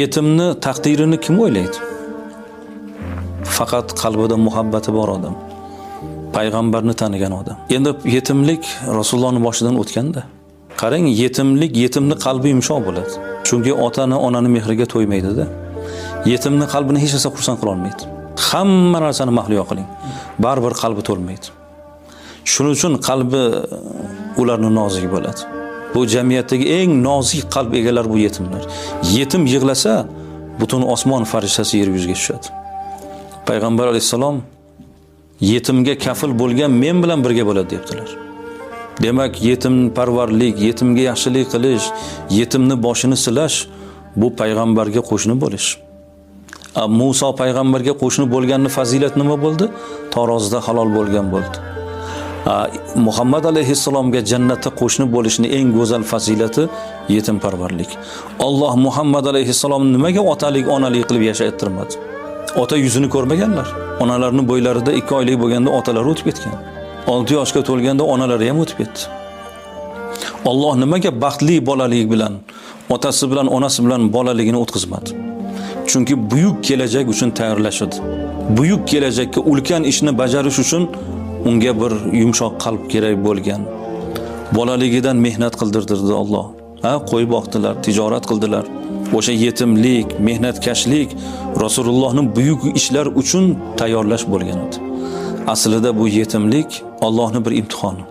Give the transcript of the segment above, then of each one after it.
Yetimni taqdirini kim o'ylaydi? Faqat qalbida muhabbati bor odam. Payg'ambarni tanigan odam. Endi yetimlik Rasulullohning boshidan o'tganda. Qarang, yetimlik, yetimni qalbi yumshoq bo'ladi. Chunki otani, onani mehriga to'ymaydi-da. Yetimni qalbini hech narsa xursand qila olmaydi. Hamma narsani mahliyo qiling. Baribir qalbi to'lmaydi. Shuning uchun qalbi ularni nozik bo'ladi. Bu jamiyatdagi eng nozik qalb egalari bu yetimlar. Yetim yig'lasa, butun osmon farishtasi yer yuziga tushadi. Payg'ambar alayhissalom yetimga kafil bo'lgan men bilan birga bo'ladi debdilar. Demak, yetimparvarlik, yetimga yaxshilik qilish, yetimni boshini silash bu payg'ambarga qo'shni bo'lish. Muso payg'ambarga qo'shni bo'lganni fazilat nima bo'ldi? Tarozida halol bo'lgan bo'ldi. Muhammad alayhissalomga jannatda qo'shni bo'lishni eng go'zal fazilati yetimparvarlik. Alloh Muhammad alayhissalom nimaga otalik, onalik qilib yashattirmadi? Ota yuzini ko'rmaganlar. Onalarning bo'ylarida 2 oylik bo'lganda otalari o'tib ketgan. 6 yoshga to'lganda onalari ham o'tib ketdi. Alloh nimaga baxtli bolalik bilan, otasi bilan, onasi bilan bolaligini o'tkazmadi? Chunki buyuk kelajak uchun tayyorlashadi. Buyuk kelajakka ulkan ishni bajarish uchun unga bir yumshoq qalb kerak bo'lgan. Bolaligidan mehnat qildirdirdi Alloh. Ha, qo'y boqdilar, tijorat qildilar. O'sha yetimlik, mehnatkashlik Rasulullohning buyuk ishlar uchun tayyorlash bo'lgan edi. Aslida bu yetimlik Allohning bir imtihoni.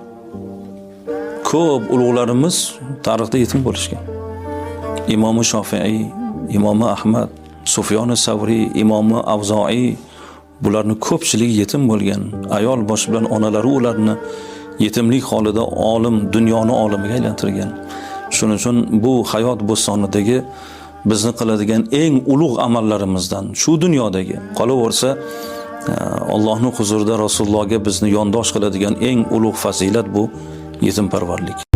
Ko'p ulug'larimiz tarixda yetim bo'lishgan. Imomi Shofiiy, Imomi Ahmad, Sufyon Savriy, Imomi Avzoiy, bularni ko'pchiligi yetim bo'lgan. Ayol boshi bilan onalari ularni yetimlik holida olim, dunyoni olimiga aylantirgan. Shuning uchun bu hayot bo'stonidagi bizni qiladigan eng ulug' amallarimizdan shu dunyodagi qolaversa Allohning huzurida Rasulullohga bizni yondosh qiladigan eng ulug' fazilat bu yetimparvarlik.